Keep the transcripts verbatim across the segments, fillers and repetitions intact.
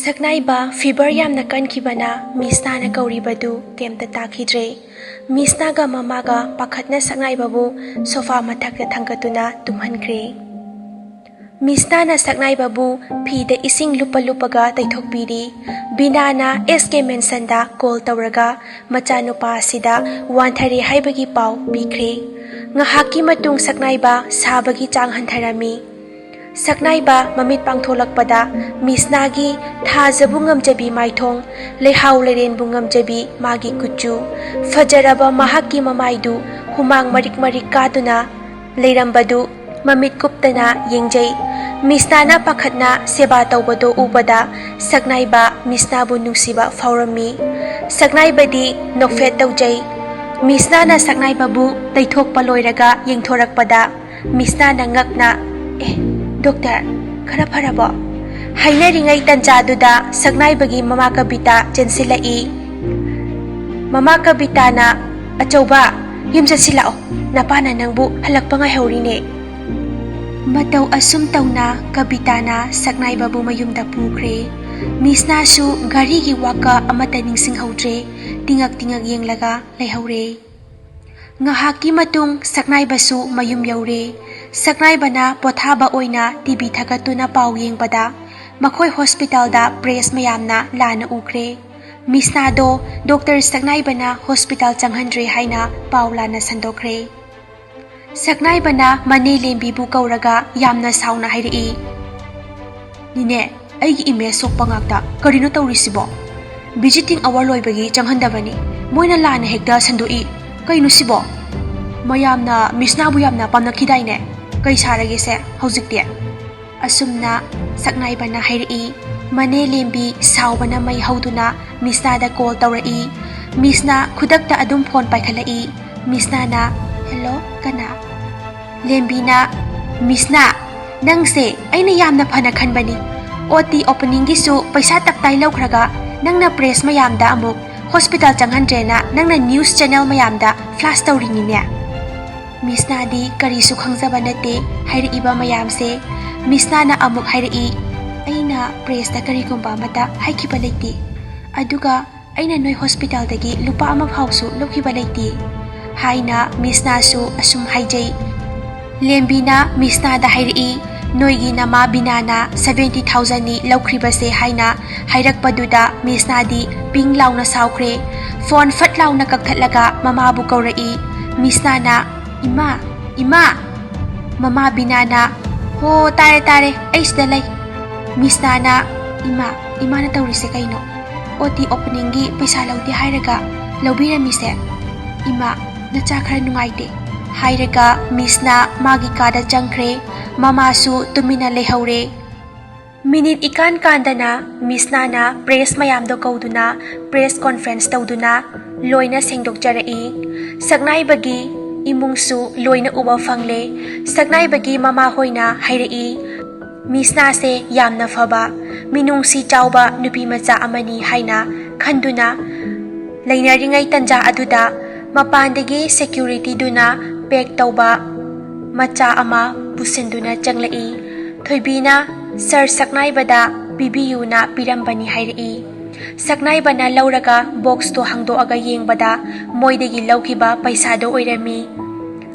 ꯁꯛꯅꯥꯏꯕ fever ꯌꯥꯝꯅ ꯀꯟꯈꯤꯕꯅ ꯃꯤꯁꯅꯥꯅ ꯀꯧꯔꯤꯕꯗꯨ ꯀꯩꯝꯇ ꯇꯥꯈꯤꯗ꯭ꯔꯦ꯫ ꯃꯤꯁꯅꯥꯒ ꯃꯃꯥꯒ ꯄꯥꯈꯠꯅ ꯁꯛꯅꯥꯏꯕꯕꯨ ꯁꯣꯐꯥ ꯃꯊꯛꯇ ꯊꯥꯡꯒꯠꯇꯨꯅ ꯇꯨꯝꯍꯟꯈ꯭ꯔꯦ꯫ ꯃꯤꯁꯅꯥꯅ ꯁꯛꯅꯥꯏꯕꯕꯨ ꯐꯤꯗ ꯏꯁꯤꯡ ꯂꯨꯞꯄ ꯂꯨꯞꯄꯒ ꯇꯩꯊꯣꯛꯄꯤꯔꯤ꯫ ꯕꯤꯅꯥꯅ ꯑꯦꯁ ꯀꯦ ꯃꯦꯟꯁꯟꯗ ꯀꯣꯜ ꯇꯧꯔꯒ ꯃꯆꯥꯅꯨꯄꯥ ꯑꯁꯤꯗ ꯋꯥꯟꯊꯔꯦ ꯍꯥꯏꯕꯒꯤ ꯄꯥꯎ ꯄꯤꯈ꯭ꯔꯦ꯫ ꯉꯥꯏꯍꯥꯛꯀꯤ ꯃꯇꯨꯡ ꯁꯛꯅꯥꯏꯕ ꯁꯥꯕꯒꯤ ꯆꯥꯡ ꯍꯟꯊꯔꯝꯃꯤ꯫ ꯁꯛꯅꯥꯏꯕ ꯃꯃꯤꯠ ꯄꯥꯡꯊꯣꯛꯂꯛꯄꯗ ꯃꯤꯁꯅꯥꯒꯤ ꯊꯥꯖꯕꯨ ꯉꯝꯖꯕꯤ ꯃꯥꯏꯊꯣꯡ, ꯂꯩꯍꯥꯎ ꯂꯩꯔꯦꯟꯕꯨ ꯉꯝꯖꯕꯤ ꯃꯥꯒꯤ ꯀꯨꯆꯨ, ꯐꯖꯔꯕ ꯃꯍꯥꯛꯀꯤ ꯃꯃꯥꯏꯗꯨ ꯍꯨꯃꯥꯡ ꯃꯔꯤꯛ ꯃꯔꯤꯛ ꯀꯥꯗꯨꯅ ꯂꯩꯔꯝꯕꯗꯨ ꯃꯃꯤꯠ ꯀꯨꯞꯇꯅ ꯌꯦꯡꯖꯩ꯫ ꯃꯤꯁꯅꯥꯅ ꯄꯥꯈꯠꯅ ꯁꯦꯕꯥ ꯇꯧꯕꯗꯨ ꯎꯕꯗ ꯁꯛꯅꯥꯏꯕ ꯃꯤꯁꯅꯥꯕꯨ ꯅꯨꯡꯁꯤꯕ ꯐꯥꯎꯔꯝꯃꯤ꯫ ꯁꯛꯅꯥꯏꯕꯗꯤ ꯅꯣꯛꯐꯦꯠ ꯇꯧꯖꯩ꯫ ꯃꯤꯁꯅꯥꯅ ꯁꯛꯅꯥꯏꯕꯕꯨ ꯇꯩꯊꯣꯛꯄ ꯂꯣꯏꯔꯒ ꯌꯦꯡꯊꯣꯔꯛꯄꯗ ꯃꯤꯁꯅꯥꯅ ꯉꯛꯅ, "ꯑꯦ, ꯗꯣꯛꯇꯔ, ꯈꯔ ꯐꯔꯕꯣ?" ꯍꯥꯏꯅꯔꯤꯉꯩ ꯇꯟꯖꯥꯗꯨꯗ ꯁꯛꯅꯥꯏꯕꯒꯤ ꯃꯃꯥ ꯀꯕꯤꯇꯥ ꯆꯦꯟꯁꯤꯜꯂꯛꯏ꯫ ꯃꯃꯥ ꯀꯕꯤꯇꯥꯅ, "ꯑꯆꯧꯕ, ꯌꯨꯝ ꯆꯠꯁꯤꯜꯂꯛꯑꯣ, ꯅꯄꯥꯅ ꯅꯪꯕꯨ ꯍꯜꯂꯛꯄ ꯉꯥꯏꯍꯧꯔꯤꯅꯦ꯫" ꯃꯇꯧ ꯑꯁꯨꯝ ꯇꯧꯅ ꯀꯕꯤꯇꯥꯅ ꯁꯛꯅꯥꯏꯕꯕꯨ ꯃꯌꯨꯝꯗ ꯄꯨꯈ꯭ꯔꯦ꯫ ꯃꯤꯁꯅꯥꯁꯨ ꯘꯔꯤꯒꯤ ꯋꯥꯀ ꯑꯃꯠꯇ ꯅꯤꯡꯁꯤꯡꯍꯧꯗ꯭ꯔꯦ, ꯇꯤꯉꯛ ꯇꯤꯉꯛ ꯌꯦꯡꯂꯒ ꯂꯩꯍꯧꯔꯦ꯫ ꯉꯥꯏꯍꯥꯛꯀꯤ ꯃꯇꯨꯡ ꯁꯛꯅꯥꯏꯕꯁꯨ ꯃꯌꯨꯝ ꯌꯧꯔꯦ꯫ ꯁꯛꯅꯥꯏꯕꯅ ꯄꯣꯊꯥꯕ ꯑꯣꯏꯅ ꯇꯤ ꯚꯤ ꯊꯥꯒꯠꯇꯨꯅ ꯄꯥꯎ ꯌꯦꯡꯕꯗ ꯃꯈꯣꯏ ꯍꯣꯁꯄꯤꯇꯥꯜꯗ ꯄ꯭ꯔꯦꯁ ꯃꯌꯥꯝꯅ ꯂꯥꯟꯅ ꯎꯈ꯭ꯔꯦ꯫ ꯃꯤꯁꯅꯥꯗꯣ ꯗꯣꯛꯇꯔ ꯁꯛꯅꯥꯏꯕꯅ ꯍꯣꯁꯄꯤꯇꯥꯜ ꯆꯪꯍꯟꯗ꯭ꯔꯦ ꯍꯥꯏꯅ ꯄꯥꯎ ꯂꯥꯟꯅ ꯁꯟꯗꯣꯛꯈ꯭ꯔꯦ꯫ ꯁꯛꯅꯥꯏꯕꯅ ꯃꯅꯦ ꯂꯦꯝꯕꯤꯕꯨ ꯀꯧꯔꯒ ꯌꯥꯝꯅ ꯁꯥꯎꯅ ꯍꯥꯏꯔꯛꯏ, "ꯅꯤꯅꯦ, ꯑꯩꯒꯤ ꯏꯃꯦꯖ ꯁꯣꯛꯄ ꯉꯥꯛꯇ ꯀꯔꯤꯅꯣ ꯇꯧꯔꯤꯁꯤꯕꯣ? ꯚꯤꯖꯤꯇꯤꯡ ꯑꯋꯥꯔ ꯂꯣꯏꯕꯒꯤ ꯆꯪꯍꯟꯗꯕꯅꯤ, ꯃꯣꯏꯅ ꯂꯥꯟꯅ ꯍꯦꯛꯇ ꯁꯟꯗꯣꯛꯏ꯫ ꯀꯩꯅꯣ ꯁꯤꯕꯣ? ꯃꯌꯥꯝꯅ ꯃꯤꯁꯅꯥꯕꯨ ꯌꯥꯝꯅ ꯄꯥꯝꯅꯈꯤꯗꯥꯏꯅꯦ? ꯀꯩ ꯁꯥꯔꯒꯦꯁꯦ ꯍꯧꯖꯤꯛꯇꯤ?" ꯑꯁꯨꯝꯅ ꯁꯛꯅꯥꯏꯕꯅ ꯍꯥꯏꯔꯛꯏ꯫ ꯃꯅꯦ ꯂꯦꯝꯕꯤ ꯁꯥꯎꯕꯅ ꯃꯩ ꯍꯧꯗꯨꯅ ꯃꯤꯁꯅꯥꯗ ꯀꯣꯜ ꯇꯧꯔꯛꯏ꯫ ꯃꯤꯁꯅꯥ ꯈꯨꯗꯛꯇ ꯑꯗꯨꯝ ꯐꯣꯟ ꯄꯥꯏꯈꯠꯂꯛꯏ꯫ ꯃꯤꯁꯅꯥꯅ, "ꯍꯦꯜꯂꯣ, ꯀꯅꯥ?" ꯂꯦꯝꯕꯤꯅ, "ꯃꯤꯁꯅꯥ, ꯅꯪꯁꯦ ꯑꯩꯅ ꯌꯥꯝꯅ ꯐꯅ ꯈꯟꯕꯅꯤ꯫ ꯑꯣ ꯇꯤ ꯑꯣꯄꯅꯤꯡꯒꯤꯁꯨ ꯄꯩꯁꯥ ꯇꯞꯇꯥꯏ ꯂꯧꯈ꯭ꯔꯒ ꯅꯪꯅ ꯄ꯭ꯔꯦꯁ ꯃꯌꯥꯝꯗ ꯑꯃꯨꯛ ꯍꯣꯁꯄꯤꯇꯥꯜ ꯆꯪꯍꯟꯗ꯭ꯔꯦꯅ ꯅꯪꯅ ꯅ꯭ꯌꯨꯁ ꯆꯦꯅꯦꯜ ꯃꯌꯥꯝꯗ ꯐ꯭ꯂꯥꯁ ꯇꯧꯔꯤꯅꯤꯅꯦ꯫" ꯃꯤꯁꯅꯥꯗꯤ ꯀꯔꯤꯁꯨ ꯈꯪꯖꯕ ꯅꯠꯇꯦ ꯍꯥꯏꯔꯛꯏꯕ ꯃꯌꯥꯝꯁꯦ꯫ ꯃꯤꯁꯅꯥꯅ ꯑꯃꯨꯛ ꯍꯥꯏꯔꯛꯏ, "ꯑꯩꯅ ꯄ꯭ꯔꯦꯁꯇ ꯀꯔꯤꯒꯨꯝꯕ ꯑꯃꯠꯇ ꯍꯥꯏꯈꯤꯕ ꯂꯩꯇꯦ꯫ ꯑꯗꯨꯒ ꯑꯩꯅ ꯅꯣꯏ ꯍꯣꯁꯄꯤꯇꯥꯜꯗꯒꯤ ꯂꯨꯄꯥ ꯑꯃ ꯐꯥꯎꯁꯨ ꯂꯧꯈꯤꯕ ꯂꯩꯇꯦ" ꯍꯥꯏꯅ ꯃꯤꯁꯅꯥꯁꯨ ꯑꯁꯨꯝ ꯍꯥꯏꯖꯩ꯫ ꯂꯦꯝꯕꯤꯅ ꯃꯤꯁꯅꯥꯗ ꯍꯥꯏꯔꯛꯏ, "ꯅꯣꯏꯒꯤ ꯅꯃꯥ ꯕꯤꯅꯥꯅ ꯁꯚꯦꯟꯇꯤ ꯊꯥꯎꯖꯟꯅꯤ ꯂꯧꯈ꯭ꯔꯤꯕꯁꯦ" ꯍꯥꯏꯅ ꯍꯥꯏꯔꯛꯄꯗꯨꯗ ꯃꯤꯁꯅꯥꯗꯤ ꯄꯤꯡ ꯂꯥꯎꯅ ꯁꯥꯎꯈ꯭ꯔꯦ꯫ ꯐꯣꯟ ꯐꯠ ꯂꯥꯎꯅ ꯀꯛꯊꯠꯂꯒ ꯃꯃꯥꯕꯨ ꯀꯧꯔꯛꯏ꯫ ꯃꯤꯁꯅꯥꯅ, "ꯏꯃꯥ, ꯏꯃꯥ!" ꯃꯃꯥ ꯕꯤꯅꯥꯅ, "ꯍꯣ, ꯇꯥꯔꯦ, ꯇꯥꯔꯦ, ꯑꯩ ꯁꯤꯗ ꯂꯩ꯫" ꯃꯤꯁꯅꯥꯅ, "ꯏꯃꯥ, ꯏꯃꯥꯅ ꯇꯧꯔꯤꯁꯦ ꯀꯩꯅꯣ? ꯑꯣ ꯇꯤ ꯑꯣꯄꯅꯤꯡꯒꯤ ꯄꯩꯁꯥ ꯂꯧꯗꯦ ꯍꯥꯏꯔꯒ ꯂꯧꯕꯤꯔꯝꯃꯤꯁꯦ? ꯏꯃꯥ, ꯅꯆꯥ ꯈꯔ ꯅꯨꯡꯉꯥꯏꯇꯦ" ꯍꯥꯏꯔꯒ ꯃꯤꯁꯅꯥ ꯃꯥꯒꯤ ꯀꯥꯗ ꯆꯪꯈ꯭ꯔꯦ꯫ ꯃꯃꯥꯁꯨ ꯇꯨꯃꯤꯟꯅ ꯂꯩꯍꯧꯔꯦ꯫ ꯃꯤꯅꯤꯠ ꯏꯀꯥꯟ ꯀꯥꯟꯗꯅ ꯃꯤꯁꯅꯥꯅ ꯄ꯭ꯔꯦꯁ ꯃꯌꯥꯝꯗꯣ ꯀꯧꯗꯨꯅ ꯄ꯭ꯔꯦꯁ ꯀꯣꯟꯐ꯭ꯔꯦꯟꯁ ꯇꯧꯗꯨꯅ ꯂꯣꯏꯅ ꯁꯦꯡꯗꯣꯛꯆꯔꯛꯏ꯫ ꯁꯛꯅꯥꯏꯕꯒꯤ ꯏꯃꯨꯡꯁꯨ ꯂꯣꯏꯅ ꯎꯕ ꯐꯪꯂꯦ꯫ ꯁꯛꯅꯥꯏꯕꯒꯤ ꯃꯃꯥꯍꯣꯏꯅ ꯍꯥꯏꯔꯛꯏ, "ꯃꯤꯁꯅꯥꯁꯦ ꯌꯥꯝꯅ ꯐꯕ, ꯃꯤꯅꯨꯡꯁꯤ ꯆꯥꯎꯕ ꯅꯨꯄꯤ ꯃꯆꯥ ꯑꯃꯅꯤ" ꯍꯥꯏꯅ ꯈꯟꯗꯨꯅ ꯂꯩꯅꯔꯤꯉꯩ ꯇꯟꯖꯥ ꯑꯗꯨꯗ ꯃꯄꯥꯟꯗꯒꯤ ꯁꯦꯀ꯭ꯌꯨꯔꯤꯇꯤꯗꯨꯅ ꯄꯦꯛ ꯇꯧꯕ ꯃꯆꯥ ꯑꯃ ꯄꯨꯁꯤꯟꯗꯨꯅ ꯆꯪꯂꯛꯏ꯫ ꯊꯣꯏꯕꯤꯅ ꯁꯔ ꯁꯛꯅꯥꯏꯕꯗ ꯄꯤꯕꯤꯌꯨꯅ ꯄꯤꯔꯝꯕꯅꯤ ꯍꯥꯏꯔꯛꯏ꯫ ꯁꯛꯅꯥꯏꯕꯅ ꯂꯧꯔꯒ ꯕꯣꯛꯁꯇꯣ ꯍꯥꯡꯗꯣꯛꯑꯒ ꯌꯦꯡꯕꯗ ꯃꯣꯏꯗꯒꯤ ꯂꯧꯈꯤꯕ ꯄꯩꯁꯥꯗꯣ ꯑꯣꯏꯔꯝꯃꯤ꯫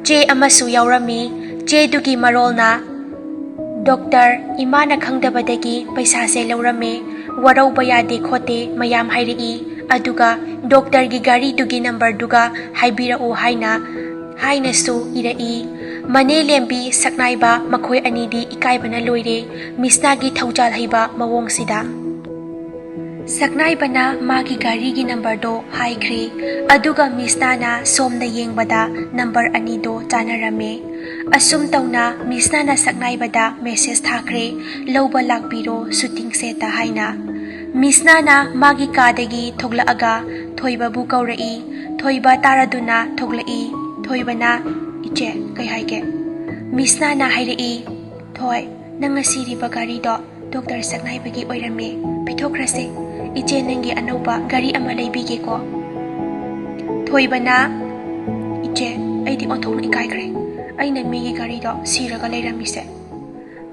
ꯆꯦ ꯑꯃꯁꯨ ꯌꯥꯎꯔꯝꯃꯤ꯫ ꯆꯦꯗꯨꯒꯤ ꯃꯔꯣꯜꯅ, "ꯗꯣꯛꯇꯔ, ꯏꯃꯥꯅ ꯈꯪꯗꯕꯗꯒꯤ ꯄꯩꯁꯥꯁꯦ ꯂꯧꯔꯝꯃꯦ, ꯋꯥꯔꯧꯕ ꯌꯥꯗꯦ ꯈꯣꯠꯇꯦ ꯃꯌꯥꯝ ꯍꯥꯏꯔꯛꯏ, ꯑꯗꯨꯒ ꯗꯣꯛꯇꯔꯒꯤ ꯒꯥꯔꯤꯗꯨꯒꯤ ꯅꯝꯕꯔꯗꯨꯒ ꯍꯥꯏꯕꯤꯔꯛꯎ" ꯍꯥꯏꯅ, ꯍꯥꯏꯅꯁꯨ ꯏꯔꯛꯏ꯫ ꯃꯅꯦ ꯂꯦꯝꯕꯤ, ꯁꯛꯅꯥꯏꯕ ꯃꯈꯣꯏ ꯑꯅꯤꯗꯤ ꯏꯀꯥꯏꯕꯅ ꯂꯣꯏꯔꯦ, ꯃꯤꯁꯅꯥꯒꯤ ꯊꯧꯖꯥꯜ ꯍꯩꯕ ꯃꯑꯣꯡꯁꯤꯗ꯫ ꯁꯛꯅꯥꯏꯕꯅ ꯃꯥꯒꯤ ꯒꯥꯔꯤꯒꯤ ꯅꯝꯕꯔꯗꯣ ꯍꯥꯏꯈ꯭ꯔꯦ, ꯑꯗꯨꯒ ꯃꯤꯁꯅꯥꯅ ꯁꯣꯝꯗ ꯌꯦꯡꯕꯗ ꯅꯝꯕꯔ ꯑꯅꯤꯗꯣ ꯆꯥꯟꯅꯔꯝꯃꯦ꯫ ꯑꯁꯨꯝ ꯇꯧꯅ ꯃꯤꯁꯅꯥꯅ ꯁꯛꯅꯥꯏꯕꯗ ꯃꯦꯁꯦꯖ ꯊꯥꯈ꯭ꯔꯦ, "ꯂꯧꯕ ꯂꯥꯛꯄꯤꯔꯣ ꯁꯨꯇꯤꯡ ꯁꯦꯠꯇ" ꯍꯥꯏꯅ꯫ ꯃꯤꯁꯅꯥꯅ ꯃꯥꯒꯤ ꯀꯥꯗꯒꯤ ꯊꯣꯛꯂꯛꯑꯒ ꯊꯣꯏꯕꯕꯨ ꯀꯧꯔꯛꯏ꯫ ꯊꯣꯏꯕ ꯇꯥꯔꯗꯨꯅ ꯊꯣꯛꯂꯛꯏ꯫ ꯊꯣꯏꯕꯅ, "ꯏꯆꯦ, ꯀꯩ ꯍꯥꯏꯒꯦ?" ꯃꯤꯁꯅꯥꯅ ꯍꯥꯏꯔꯛꯏ, "ꯊꯣꯏ, ꯅꯪ ꯉꯁꯤꯔꯤꯕ ꯒꯥꯔꯤꯗꯣ ꯗꯣꯛꯇꯔ ꯁꯛꯅꯥꯏꯕꯒꯤ ꯑꯣꯏꯔꯝꯃꯦ꯫ ꯄꯤꯊꯣꯛꯈ꯭ꯔꯁꯦ꯫ ꯏꯆꯦ ꯅꯪꯒꯤ ꯑꯅꯧꯕ ꯒꯥꯔꯤ ꯑꯃ ꯂꯩꯕꯤꯒꯦꯀꯣ꯫" ꯊꯣꯏꯕꯅ, "ꯏꯆꯦ, ꯑꯩꯗꯤ ꯑꯣꯟꯊꯣꯛꯅ ꯏꯀꯥꯏꯈ꯭ꯔꯦ꯫ ꯑꯩꯅ ꯃꯤꯒꯤ ꯒꯥꯔꯤꯗꯣ ꯁꯤꯔꯒ ꯂꯩꯔꯝꯃꯤꯁꯦ꯫"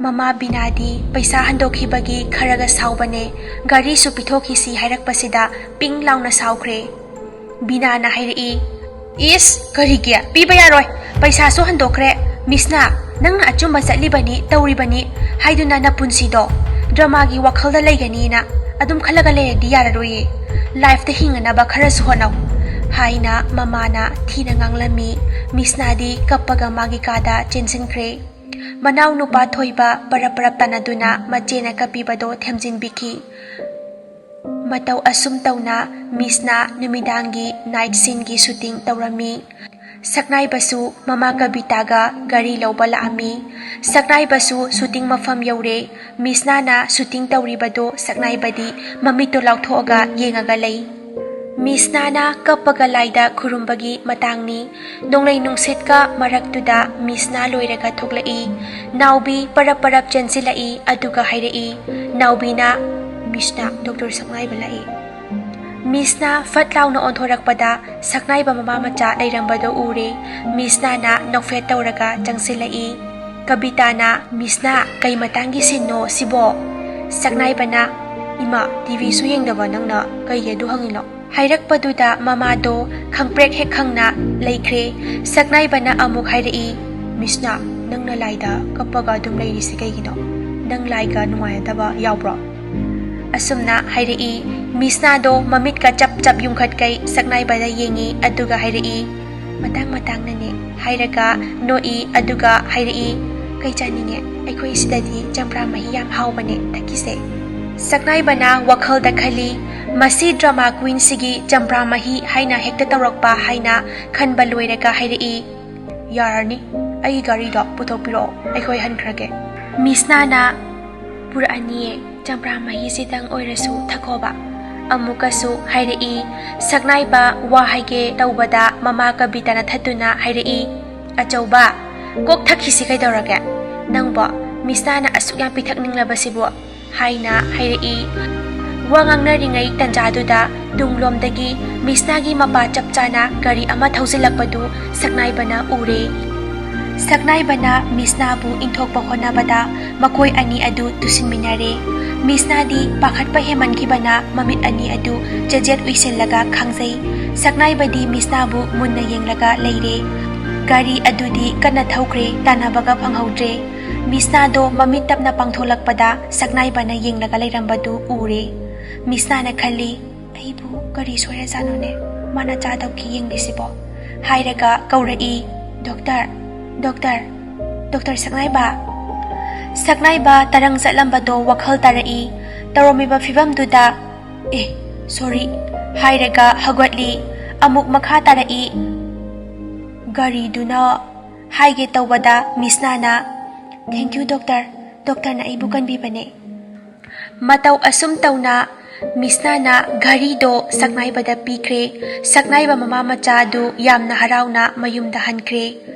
ꯃꯃꯥ ꯕꯤꯅꯥꯗꯤ ꯄꯩꯁꯥ ꯍꯟꯗꯣꯛꯈꯤꯕꯒꯤ ꯈꯔꯒ ꯁꯥꯎꯕꯅꯦ꯫ "ꯒꯥꯔꯤꯁꯨ ꯄꯤꯊꯣꯛꯈꯤꯁꯤ" ꯍꯥꯏꯔꯛꯄꯁꯤꯗ ꯄꯤꯡ ꯂꯥꯎꯅ ꯁꯥꯎꯈ꯭ꯔꯦ꯫ ꯕꯤꯅꯥꯅ ꯍꯥꯏꯔꯛꯏ, "ꯏꯁ, ꯀꯔꯤꯒꯤ? ꯄꯤꯕ ꯌꯥꯔꯣꯏ꯫ ꯄꯩꯁꯥꯁꯨ ꯍꯟꯗꯣꯛꯈ꯭ꯔꯦ꯫ ꯃꯤꯁꯅꯥ, ꯅꯪꯅ ꯑꯆꯨꯝꯕ ꯆꯠꯂꯤꯕꯅꯤ, ꯇꯧꯔꯤꯕꯅꯤ ꯍꯥꯏꯗꯨꯅ ꯅꯄꯨꯟꯁꯤꯗꯣ ꯗ꯭ꯔꯃꯥꯒꯤ ꯋꯥꯈꯜꯗ ꯂꯩꯒꯅꯤꯅ ꯑꯗꯨꯝ ꯈꯜꯂꯒ ꯂꯩꯔꯗꯤ ꯌꯥꯔꯔꯣꯏꯌꯦ꯫ ꯂꯥꯏꯐꯇ ꯍꯤꯡꯅꯅꯕ ꯈꯔꯁꯨ ꯍꯣꯠꯅꯧ" ꯍꯥꯏꯅ ꯃꯃꯥꯅ ꯊꯤꯅ ꯉꯥꯡꯂꯝꯃꯤ꯫ ꯃꯤꯁꯅꯥꯗꯤ ꯀꯞꯄꯒ ꯃꯥꯒꯤ ꯀꯥꯗ ꯆꯦꯟꯁꯤꯟꯈ꯭ꯔꯦ꯫ ꯃꯅꯥꯎ ꯅꯨꯄꯥ ꯊꯣꯏꯕ ꯄꯔꯞ ꯄꯔꯞ ꯇꯥꯟꯅꯗꯨꯅ ꯃꯆꯦꯅ ꯀꯞꯄꯤꯕꯗꯣ ꯊꯦꯝꯖꯤꯟꯕꯤꯈꯤ꯫ ꯃꯇꯧ ꯑꯁꯨꯝ ꯇꯧꯅ ꯃꯤꯁꯅꯥ ꯅꯨꯃꯤꯗꯥꯡꯒꯤ ꯅꯥꯏꯠ ꯁꯤꯟꯒꯤ ꯁꯨꯇꯤꯡ ꯇꯧꯔꯝꯃꯤ꯫ ꯁꯛꯅꯥꯏꯕꯁꯨ ꯃꯃꯥ ꯀꯕꯤꯇꯥꯒ ꯒꯥꯔꯤ ꯂꯧꯕ ꯂꯥꯛꯑꯝꯃꯤ꯫ ꯁꯛꯅꯥꯏꯕꯁꯨ ꯁꯨꯇꯤꯡ ꯃꯐꯝ ꯌꯧꯔꯦ꯫ ꯃꯤꯁꯅꯥꯅ ꯁꯨꯇꯤꯡ ꯇꯧꯔꯤꯕꯗꯣ ꯁꯛꯅꯥꯏꯕꯗꯤ ꯃꯃꯤꯠꯇꯣ ꯂꯥꯎꯊꯣꯛꯑꯒ ꯌꯦꯡꯉꯒ ꯂꯩ꯫ ꯃꯤꯁꯅꯥꯅ ꯀꯞꯄꯒ ꯂꯥꯏꯗ ꯈꯨꯔꯨꯝꯕꯒꯤ ꯃꯇꯥꯡꯅꯤ꯫ ꯅꯣꯡꯂꯩ ꯅꯨꯡꯁꯤꯠꯀ ꯃꯔꯛꯇꯨꯗ ꯃꯤꯁꯅꯥ ꯂꯣꯏꯔꯒ ꯊꯣꯛꯂꯛꯏ꯫ ꯅꯥꯎꯕꯤ ꯄꯔꯞ ꯄꯔꯞ ꯆꯦꯟꯁꯤꯜꯂꯛꯏ, ꯑꯗꯨꯒ ꯍꯥꯏꯔꯛꯏ꯫ ꯅꯥꯎꯕꯤꯅ, "ꯃꯤꯁꯅꯥ, ꯗꯣꯛꯇꯔ ꯁꯛꯅꯥꯏꯕ ꯂꯥꯛꯏ"꯫ ꯃꯤꯁꯅꯥ ꯐꯠ ꯂꯥꯎꯅ ꯑꯣꯟꯊꯣꯔꯛꯄꯗ ꯁꯛꯅꯥꯏꯕ ꯃꯃꯥ ꯃꯆꯥ ꯂꯩꯔꯝꯕꯗꯣ ꯎꯔꯦ꯫ ꯃꯤꯁꯅꯥꯅ ꯅꯣꯛꯐꯦꯠ ꯇꯧꯔꯒ ꯆꯪꯁꯤꯜꯂꯛꯏ꯫ ꯀꯕꯤꯇꯥꯅ, "ꯃꯤꯁꯅꯥ, ꯀꯩ ꯃꯇꯥꯡꯒꯤ ꯁꯤꯟꯅꯣ ꯁꯤꯕꯣ?" ꯁꯛꯅꯥꯏꯕꯅ, "ꯏꯃꯥ, ꯇꯤꯚꯤꯁꯨ ꯌꯦꯡꯗꯕ ꯅꯪꯅ ꯀꯩꯒꯤ ꯑꯗꯨ ꯍꯪꯉꯤꯅꯣ?" ꯍꯥꯏꯔꯛꯄꯗꯨꯗ ꯃꯃꯥꯗꯣ ꯈꯪꯄ꯭ꯔꯦꯛ ꯍꯦꯛ ꯈꯪꯅ ꯂꯩꯈ꯭ꯔꯦ꯫ ꯁꯛꯅꯥꯏꯕꯅ ꯑꯃꯨꯛ ꯍꯥꯏꯔꯛꯏ, "ꯃꯤꯁꯅꯥ, ꯅꯪꯅ ꯂꯥꯏꯗ ꯀꯞꯄꯒ ꯑꯗꯨꯝ ꯂꯩꯔꯤꯁꯤ ꯀꯩꯒꯤꯅꯣ? ꯅꯪ ꯂꯥꯏꯒ ꯅꯨꯡꯉꯥꯏꯅꯗꯕ ꯌꯥꯎꯕ꯭ꯔꯣ?" ꯑꯁꯨꯝꯅ ꯍꯥꯏꯔꯛꯏ꯫ ꯃꯤꯁꯅꯥꯗꯣ ꯃꯃꯤꯠꯀ ꯆꯞ ꯆꯞ ꯌꯨꯡꯈꯠꯀꯩ ꯁꯛꯅꯥꯏꯕꯗ ꯌꯦꯡꯉꯤ, ꯑꯗꯨꯒ ꯍꯥꯏꯔꯛꯏ, "ꯃꯇꯥꯡ ꯃꯇꯥꯡꯅꯅꯦ" ꯍꯥꯏꯔꯒ ꯅꯣꯛꯏ, ꯑꯗꯨꯒ ꯍꯥꯏꯔꯛꯏ, "ꯀꯩ ꯆꯥꯅꯤꯡꯉꯦ? ꯑꯩꯈꯣꯏ ꯁꯤꯗꯗꯤ ꯆꯝꯄ꯭ꯔꯥ ꯃꯍꯤ ꯌꯥꯝ ꯍꯥꯎꯕꯅꯦ, ꯊꯛꯈꯤꯁꯦ"꯫ ꯁꯛꯅꯥꯏꯕꯅ ꯋꯥꯈꯜꯗ ꯈꯜꯂꯤ, "ꯃꯁꯤ ꯗ꯭ꯔꯃꯥ ꯀ꯭ꯋꯤꯟꯁꯤꯒꯤ ꯆꯝꯄ꯭ꯔꯥ ꯃꯍꯤ ꯍꯥꯏꯅ ꯍꯦꯛꯇ ꯇꯧꯔꯛꯄ" ꯍꯥꯏꯅ ꯈꯟꯕ ꯂꯣꯏꯔꯒ ꯍꯥꯏꯔꯛꯏ, "ꯌꯥꯔꯅꯤ, ꯑꯩꯒꯤ ꯒꯥꯔꯤꯗꯣ ꯄꯨꯊꯣꯛꯄꯤꯔꯛꯑꯣ, ꯑꯩꯈꯣꯏ ꯍꯟꯈ꯭ꯔꯒꯦ"꯫ ꯃꯤꯁꯅꯥꯅ, "ꯄꯨꯔꯛꯑꯅꯤꯌꯦ, ꯆꯝꯄ꯭ꯔꯥ ꯃꯍꯤꯁꯤꯗꯪ ꯑꯣꯏꯔꯁꯨ ꯊꯛꯈꯣꯕ"꯫ ꯑꯃꯨꯛꯀꯁꯨ ꯍꯥꯏꯔꯛꯏ꯫ ꯁꯛꯅꯥꯏꯕ ꯋꯥ ꯍꯥꯏꯒꯦ ꯇꯧꯕꯗ ꯃꯃꯥ ꯀꯕꯤꯇꯥꯅ ꯊꯠꯇꯨꯅ ꯍꯥꯏꯔꯛꯏ, "ꯑꯆꯧꯕ, ꯀꯣꯛ ꯊꯛꯈꯤꯁꯤ ꯀꯩꯗꯧꯔꯒꯦ? ꯅꯪꯕꯣ, ꯃꯤꯁꯅꯥꯅ ꯑꯁꯨꯛ ꯌꯥꯝ ꯄꯤꯊꯛꯅꯤꯡꯂꯕꯁꯤꯕꯨ?" ꯍꯥꯏꯅ ꯍꯥꯏꯔꯛꯏ꯫ ꯋꯥ ꯉꯥꯡꯅꯔꯤꯉꯩ ꯇꯟꯖꯥꯗꯨꯗ ꯇꯨꯡꯂꯣꯝꯗꯒꯤ ꯃꯤꯁꯅꯥꯒꯤ ꯃꯄꯥ ꯆꯞ ꯆꯥꯅ ꯒꯥꯔꯤ ꯑꯃ ꯊꯧꯖꯤꯜꯂꯛꯄꯗꯨ ꯁꯛꯅꯥꯏꯕꯅ ꯎꯔꯦ꯫ ꯁꯛꯅꯥꯏꯕꯅ ꯃꯤꯁꯅꯥꯕꯨ ꯏꯟꯊꯣꯛꯄ ꯍꯣꯠꯅꯕꯗ ꯃꯈꯣꯏ ꯑꯅꯤ ꯑꯗꯨ ꯇꯨꯁꯤꯟꯃꯤꯟꯅꯔꯦ꯫ ꯃꯤꯁꯅꯥꯗꯤ ꯄꯥꯈꯠꯄ ꯍꯦꯟꯃꯟꯈꯤꯕꯅ ꯃꯃꯤꯠ ꯑꯅꯤ ꯑꯗꯨ ꯆꯦꯖꯦꯠ ꯎꯏꯁꯤꯜꯂꯒ ꯈꯥꯡꯖꯩ꯫ ꯁꯛꯅꯥꯏꯕꯗꯤ ꯃꯤꯁꯅꯥꯕꯨ ꯃꯨꯟꯅ ꯌꯦꯡꯂꯒ ꯂꯩꯔꯦ꯫ ꯒꯥꯔꯤ ꯑꯗꯨꯗꯤ ꯀꯟꯅ ꯊꯧꯈ꯭ꯔꯦ, ꯇꯥꯟꯅꯕꯒ ꯐꯪꯍꯧꯗ꯭ꯔꯦ꯫ ꯃꯤꯁꯅꯥꯗꯣ ꯃꯃꯤꯠ ꯇꯞꯅ ꯄꯥꯡꯊꯣꯛꯂꯛꯄꯗ ꯁꯛꯅꯥꯏꯕꯅ ꯌꯦꯡꯂꯒ ꯂꯩꯔꯝꯕꯗꯨ ꯎꯔꯦ꯫ ꯃꯤꯁꯅꯥꯅ ꯈꯜꯂꯤ, "ꯑꯩꯕꯨ ꯀꯔꯤ ꯁꯣꯏꯔꯖꯥꯠꯅꯣꯅꯦ? ꯃꯥꯅ ꯆꯥ ꯇꯧꯈꯤ ꯌꯦꯡꯂꯤꯁꯤꯕꯣ?" ꯍꯥꯏꯔꯒ ꯀꯧꯔꯛꯏ, "ꯗꯣꯛꯇꯔ, ꯗꯣꯛꯇꯔ, ꯗꯣꯛꯇꯔ ꯁꯛꯅꯥꯏꯕ!" ꯁꯛꯅꯥꯏꯕ ꯇꯔꯪ ꯆꯠꯂꯝꯕꯗꯣ ꯋꯥꯈꯜ ꯇꯥꯔꯛꯏ꯫ ꯇꯧꯔꯝꯃꯤꯕ ꯐꯤꯕꯝꯗꯨꯗ, "ꯑꯦ, ꯁꯣꯔꯤ," ꯍꯥꯏꯔꯒ ꯍꯧꯒꯠꯂꯤ꯫ ꯑꯃꯨꯛ ꯃꯈꯥ ꯇꯥꯔꯛꯏ, "ꯒꯥꯔꯤꯗꯨꯅ" ꯍꯥꯏꯒꯦ ꯇꯧꯕꯗ ꯃꯤꯁꯅꯥꯅ, "Thank you, ꯗꯣꯛꯇꯔ꯫ ꯗꯣꯛꯇꯔꯅ ꯑꯩꯕꯨ ꯀꯟꯕꯤꯕꯅꯦ꯫" ꯃꯇꯧ ꯑꯁꯨꯝ ꯇꯧꯅ ꯃꯤꯁꯅꯥꯅ ꯘꯔꯤꯗꯣ ꯁꯛꯅꯥꯏꯕꯗ ꯄꯤꯈ꯭ꯔꯦ꯫ ꯁꯛꯅꯥꯏꯕ ꯃꯃꯥ ꯃꯆꯥ ꯑꯗꯨ ꯌꯥꯝꯅ ꯍꯔꯥꯎꯅ ꯃꯌꯨꯝꯗ ꯍꯟꯈ꯭ꯔꯦ꯫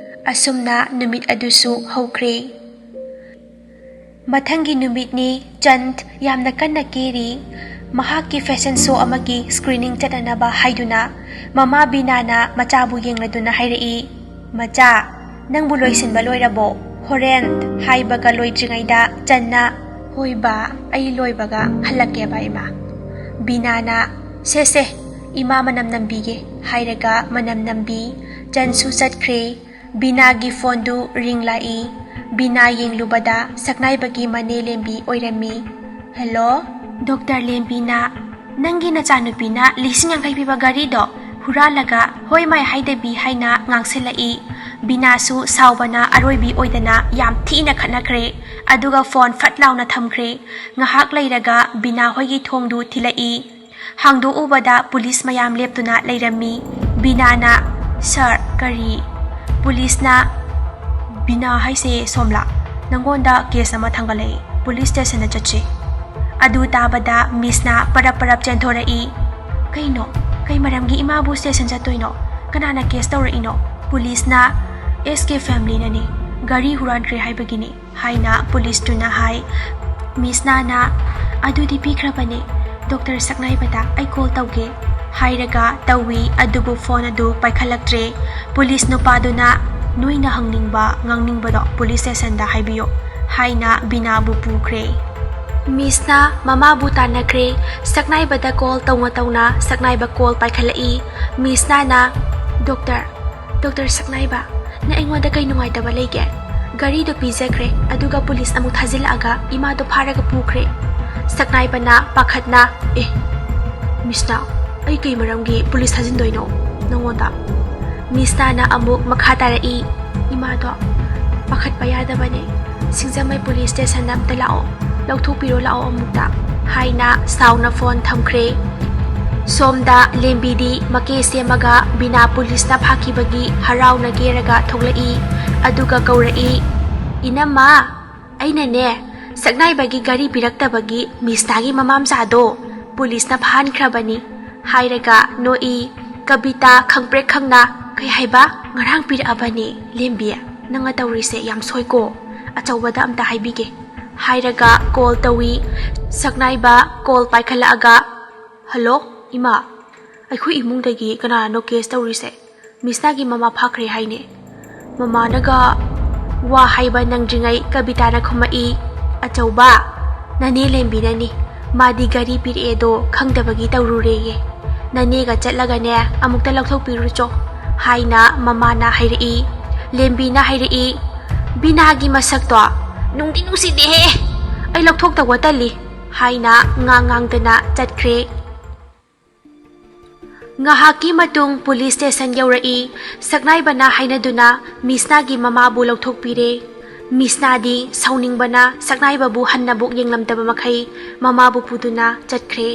ꯑꯁꯨꯝꯅ ꯅꯨꯃꯤꯠ ꯑꯗꯨꯁꯨ ꯍꯧꯈ꯭ꯔꯦ꯫ ꯃꯊꯪꯒꯤ ꯅꯨꯃꯤꯠꯅꯤ꯫ ꯆꯟꯗ ꯌꯥꯝꯅ ꯀꯟꯅ ꯀꯦꯔꯤ꯫ ꯃꯍꯥꯛꯀꯤ ꯐꯦꯁꯟ ꯁꯣ ꯑꯃꯒꯤ ꯁ꯭ꯀ꯭ꯔꯤꯅꯤꯡ ꯆꯠꯅꯅꯕ ꯍꯥꯏꯗꯨꯅ ꯃꯃꯥ ꯕꯤꯅꯥꯅ ꯃꯆꯥꯕꯨ ꯌꯦꯡꯂꯗꯨꯅ ꯍꯥꯏꯔꯛꯏ, "ꯃꯆꯥ, ꯅꯪꯕꯨ ꯂꯣꯏꯁꯤꯟꯕ ꯂꯣꯏꯔꯕꯣ?" "ꯍꯣꯔꯦꯟ" ꯍꯥꯏꯕꯒ ꯂꯣꯏꯗ꯭ꯔꯤꯉꯩꯗ ꯆꯟꯅ, "ꯍꯣꯏ ꯕꯥ, ꯑꯩ ꯂꯣꯏꯕꯒ ꯍꯜꯂꯛꯀꯦꯕ ꯏꯃꯥ꯫" ꯕꯤꯅꯥꯅ, "ꯁꯦ ꯁꯦ, ꯏꯃꯥ ꯃꯅꯝ ꯅꯝꯕꯤꯒꯦ" ꯍꯥꯏꯔꯒ ꯃꯅꯝ ꯅꯝꯕꯤ꯫ ꯆꯟꯁꯨ ꯆꯠꯈ꯭ꯔꯦ꯫ ꯕꯤꯅꯥꯒꯤ ꯐꯣꯟꯗꯨ ꯔꯤꯡ ꯂꯥꯛꯏ꯫ ꯕꯤꯅꯥ ꯌꯦꯡꯂꯨꯕꯗ ꯁꯛꯅꯥꯏꯕꯒꯤ ꯃꯅꯦ ꯂꯦꯝꯕꯤ ꯑꯣꯏꯔꯝꯃꯤ꯫ "ꯍꯦꯜꯂꯣ, ꯗꯣꯛꯇꯔ ꯂꯦꯝꯕꯤꯅ ꯅꯪꯒꯤ ꯅꯆꯥꯅꯨꯄꯤꯅ ꯂꯤꯁꯤꯡ ꯌꯥꯡꯈꯩ ꯄꯤꯕ ꯒꯥꯔꯤꯗꯣ ꯍꯨꯔꯥꯜꯂꯒ ꯍꯣꯏ ꯃꯥꯏ ꯍꯥꯏꯗꯕꯤ ꯍꯥꯏꯅ ꯉꯥꯡꯁꯤꯜꯂꯛꯏ꯫" ꯕꯤꯅꯥꯁꯨ ꯁꯥꯎꯕꯅ ꯑꯔꯣꯏꯕꯤ ꯑꯣꯏꯗꯅ ꯌꯥꯝ ꯊꯤꯅ ꯈꯠꯅꯈ꯭ꯔꯦ꯫ ꯑꯗꯨꯒ ꯐꯣꯟ ꯐꯠ ꯂꯥꯎꯅ ꯊꯝꯈ꯭ꯔꯦ꯫ ꯉꯥꯏꯍꯥꯛ ꯂꯩꯔꯒ ꯕꯤꯅꯥ ꯍꯣꯏꯒꯤ ꯊꯣꯡꯗꯨ ꯊꯤꯜꯂꯛꯏ꯫ ꯍꯥꯡꯗꯣꯛꯎꯕꯗ ꯄꯨꯂꯤꯁ ꯃꯌꯥꯝ ꯂꯦꯞꯇꯨꯅ ꯂꯩꯔꯝꯃꯤ꯫ ꯕꯤꯅꯥꯅ, "ꯁꯥꯔ, ꯀꯔꯤ?" ꯄꯨꯂꯤꯁꯅ, "ꯕꯤꯅꯥ ꯍꯥꯏꯁꯦ ꯁꯣꯝꯂꯥ, ꯅꯪꯉꯣꯟꯗ ꯀꯦꯁ ꯑꯃ ꯊꯥꯡꯒꯠꯂꯛꯏ, ꯄꯨꯂꯤꯁ ꯁ꯭ꯇꯦꯁꯟꯗ ꯆꯠꯁꯤ꯫" ꯑꯗꯨ ꯇꯥꯕꯗ ꯃꯤꯁꯅ ꯄꯔꯞ ꯄꯔꯞ ꯆꯦꯟꯊꯣꯔꯛꯏ꯫ "ꯀꯩꯅꯣ? ꯀꯩ ꯃꯔꯝꯒꯤ ꯏꯃꯥꯕꯨ ꯁ꯭ꯇꯦꯁꯟ ꯆꯠꯇꯣꯏꯅꯣ? ꯀꯅꯥꯅ ꯀꯦꯁ ꯇꯧꯔꯛꯏꯅꯣ?" ꯄꯨꯂꯤꯁꯅ, "ꯑꯦꯁ ꯀꯦ ꯐꯦꯃꯤꯂꯤꯅꯅꯤ, ꯒꯥꯔꯤ ꯍꯨꯔꯥꯟꯈ꯭ꯔꯦ ꯍꯥꯏꯕꯒꯤꯅꯤ" ꯍꯥꯏꯅ ꯄꯨꯂꯤꯁꯇꯨꯅ ꯍꯥꯏ꯫ ꯃꯤꯁꯅꯥꯅ, "ꯑꯗꯨꯗꯤ ꯄꯤꯈ꯭ꯔꯕꯅꯦ, ꯗꯣꯛꯇꯔ ꯁꯛꯅꯥꯏꯕꯗ ꯑꯩ ꯀꯣꯜ ꯇꯧꯒꯦ" ꯍꯥꯏꯔꯒ ꯇꯧꯏ, ꯑꯗꯨꯕꯨ ꯐꯣꯟ ꯑꯗꯨ ꯄꯥꯏꯈꯠꯂꯛꯇ꯭ꯔꯦ꯫ ꯄꯨꯂꯤꯁ ꯅꯨꯄꯥꯗꯨꯅ, ꯅꯣꯏꯅ ꯍꯪꯅꯤꯡꯕ ꯉꯥꯡꯅꯤꯡꯕꯗꯣ ꯄꯨꯂꯤꯁ ꯁ꯭ꯇꯦꯁꯟꯗ ꯍꯥꯏꯕꯤꯌꯣ" ꯍꯥꯏꯅ ꯕꯤꯅꯥꯕꯨ ꯄꯨꯈ꯭ꯔꯦ꯫ ꯃꯤꯁꯅ ꯃꯃꯥꯕꯨ ꯇꯥꯟꯅꯈ꯭ꯔꯦ꯫ ꯁꯛꯅꯥꯏꯕꯗ ꯀꯣꯜ ꯇꯧꯅ ꯇꯧꯅ ꯁꯛꯅꯥꯏꯕ ꯀꯣꯜ ꯄꯥꯏꯈꯠꯂꯛꯏ꯫ ꯃꯤꯁꯅꯥꯅ, "ꯗꯣꯛꯇꯔ, ꯗꯣꯛꯇꯔ ꯁꯛꯅꯥꯏꯕ, ꯅꯪ ꯑꯩꯉꯣꯟꯗ ꯀꯩ ꯅꯨꯡꯉꯥꯏꯇꯕ ꯂꯩꯒꯦ? ꯒꯥꯔꯤꯗꯣ ꯄꯤꯖꯈ꯭ꯔꯦ, ꯑꯗꯨꯒ ꯄꯨꯂꯤꯁ ꯑꯃꯨꯛ ꯊꯥꯖꯤꯜꯂꯛꯑꯒ ꯏꯃꯥꯗꯣ ꯐꯥꯔꯒ ꯄꯨꯈ꯭ꯔꯦ꯫" ꯁꯛꯅꯥꯏꯕꯅ ꯄꯥꯈꯠꯅ, "ꯑꯦ, ꯃꯤꯁꯅꯥ, ꯑꯩ ꯀꯩ ꯃꯔꯝꯒꯤ ꯄꯨꯂꯤꯁ ꯊꯥꯖꯤꯟꯗꯣꯏꯅꯣ ꯅꯪꯉꯣꯟꯗ?" ꯃꯤꯁꯅꯥꯅ ꯑꯃꯨꯛ ꯃꯈꯥ ꯇꯥꯔꯛꯏ, "ꯏꯃꯥꯗꯣ ꯄꯥꯈꯠꯄ ꯌꯥꯗꯕꯅꯦ꯫ ꯁꯤꯡꯖꯃꯩ ꯄꯨꯂꯤꯁ ꯁ꯭ꯇꯦꯁꯟꯗ ꯑꯝꯇ ꯂꯥꯛꯑꯣ, ꯂꯧꯊꯣꯛꯄꯤꯔꯣ ꯂꯥꯛꯑꯣ ꯑꯃꯨꯛꯇ" ꯍꯥꯏꯅ ꯁꯥꯎꯅ ꯐꯣꯟ ꯊꯝꯈ꯭ꯔꯦ꯫ ꯁꯣꯝꯗ ꯂꯦꯝꯕꯤꯗꯤ ꯃꯀꯦ ꯁꯦꯝꯃꯒ ꯕꯤꯅꯥ ꯄꯨꯂꯤꯁꯅ ꯐꯥꯈꯤꯕꯒꯤ ꯍꯔꯥꯎꯅ ꯀꯦꯔꯒ ꯊꯣꯛꯂꯛꯏ꯫ ꯑꯗꯨꯒ ꯀꯧꯔꯛꯏ, "ꯏꯅꯝꯃ, ꯑꯩꯅꯅꯦ, ꯁꯛꯅꯥꯏꯕꯒꯤ ꯒꯥꯔꯤ ꯄꯤꯔꯛꯇꯕꯒꯤ ꯃꯤꯁꯅꯥꯒꯤ ꯃꯃꯥ ꯃꯆꯥꯗꯣ ꯄꯨꯂꯤꯁꯅ ꯐꯥꯍꯟꯈ꯭ꯔꯕꯅꯤ" ꯍꯥꯏꯔꯒ ꯅꯣꯛꯏ꯫ ꯀꯕꯤꯇꯥ ꯈꯪꯄ꯭ꯔꯦꯛ ꯈꯪꯅ, "ꯀꯩ ꯍꯥꯏꯕ? ꯉꯔꯥꯡ ꯄꯤꯔꯛꯑꯕꯅꯤ? ꯂꯦꯝꯕꯤ, ꯅꯪꯅ ꯇꯧꯔꯤꯁꯦ ꯌꯥꯝ ꯁꯣꯏꯀꯣ꯫ ꯑꯆꯧꯕꯗ ꯑꯝꯇ ꯍꯥꯏꯕꯤꯒꯦ" ꯍꯥꯏꯔꯒ ꯀꯣꯜ ꯇꯧꯏ꯫ ꯁꯛꯅꯥꯏꯕ ꯀꯣꯜ ꯄꯥꯏꯈꯠꯂꯛꯑꯒ, "ꯍꯜꯂꯣ, ꯏꯃꯥ, ꯑꯩꯈꯣꯏ ꯏꯃꯨꯡꯗꯒꯤ ꯀꯅꯥꯅꯣ ꯀꯦꯁ ꯇꯧꯔꯤꯁꯦ? ꯃꯤꯁꯅꯥꯒꯤ ꯃꯃꯥ ꯐꯥꯈ꯭ꯔꯦ ꯍꯥꯏꯅꯦ꯫" ꯃꯃꯥꯅꯒ ꯋꯥ ꯍꯥꯏꯕ ꯅꯪꯗ꯭ꯔꯤꯉꯩ ꯀꯕꯤꯇꯥꯅ ꯈꯨꯝꯃꯛꯏ, "ꯑꯆꯧꯕ, ꯅꯅꯦ ꯂꯦꯝꯕꯤꯅꯅꯤ꯫ ꯃꯥꯗꯤ ꯒꯥꯔꯤ ꯄꯤꯔꯛꯑꯦꯗꯣ ꯈꯪꯗꯕꯒꯤ ꯇꯧꯔꯨꯔꯦꯌꯦ꯫ ꯅꯅꯦꯒ ꯆꯠꯂꯒꯅꯦ ꯑꯃꯨꯛꯇ ꯂꯧꯊꯣꯛꯄꯤꯔꯨꯆꯣ" ꯍꯥꯏꯅ ꯃꯃꯥꯅ ꯍꯥꯏꯔꯛꯏ꯫ ꯂꯦꯝꯕꯤꯅ ꯍꯥꯏꯔꯛꯏ, "ꯕꯤꯅꯥꯒꯤ ꯃꯁꯛꯇꯣ ꯅꯨꯡꯗꯤ ꯅꯨꯡꯁꯤꯗꯦꯍꯦ, ꯑꯩ ꯂꯧꯊꯣꯛꯇꯧꯕ ꯇꯜꯂꯤ" ꯍꯥꯏꯅ ꯉꯥꯡ ꯉꯥꯡꯗꯅ ꯆꯠꯈ꯭ꯔꯦ꯫ ꯉꯥꯏꯍꯥꯛꯀꯤ ꯃꯇꯨꯡ ꯄꯨꯂꯤꯁ ꯁ꯭ꯇꯦꯁꯟ ꯌꯧꯔꯛꯏ꯫ ꯁꯛꯅꯥꯏꯕꯅ ꯍꯥꯏꯅꯗꯨꯅ ꯃꯤꯁꯅꯥꯒꯤ ꯃꯃꯥꯕꯨ ꯂꯧꯊꯣꯛꯄꯤꯔꯦ꯫ ꯃꯤꯁꯅꯥꯗꯤ ꯁꯥꯎꯅꯤꯡꯕꯅ ꯁꯛꯅꯥꯏꯕꯕꯨ ꯍꯟꯅꯕꯨꯛ ꯌꯦꯡꯂꯝꯗꯕ ꯃꯈꯩ ꯃꯃꯥꯕꯨ ꯄꯨꯗꯨꯅ ꯆꯠꯈ꯭ꯔꯦ꯫